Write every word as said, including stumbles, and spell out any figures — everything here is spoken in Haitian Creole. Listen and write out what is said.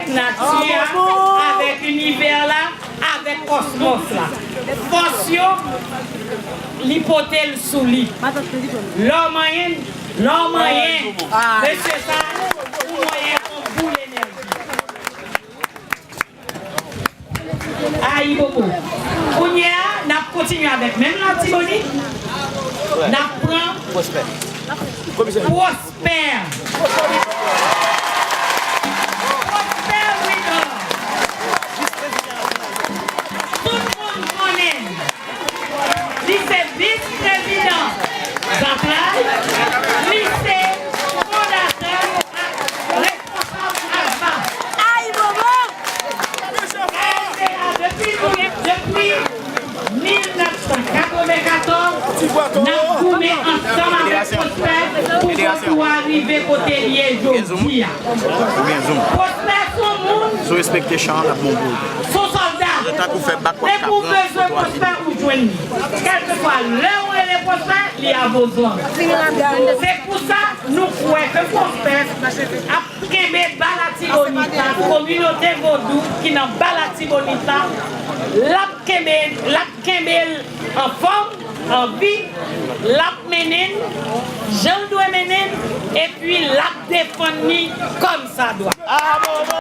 Nati a, avèk inivè la, avèk kòsmòs la. Fòs yo, li pote l sou li. Lè w manyen, lè w manyen, mesye sa, ou manyen yon boul enèji. Ayibobo. Kounye a, n ap kontinye avèk menm Latibonit. N ap pran Pwospè. Pwospè. Pwospè Louidor. Tout moun konnen l. Li se vis prezidan Zaplay. Li se fondatè ak responsab ASBA. Ayibobo! ASBA depi nou, depi mil nèf san katrevenkatòz, n ap goumen ansanm avèk Pwospè pou Vodou a rive kote l ye jodi a. Pwospè se yon moun, se yon sòlda. Depi w bezwen Pwospè, ou jwenn li. Kèlkeswa lè ou rele Pwospè, li avè w. Se pou sa, nou kwè ke Pwospè ap kenbe ba Latibonit la, kominote vodou ki nan ba Latibonit la, l ap kenbe, l ap kenbe l anfòm, an vi, l ap mennen n jan l dwe mennen n, epi l ap defann li kòmsadwa.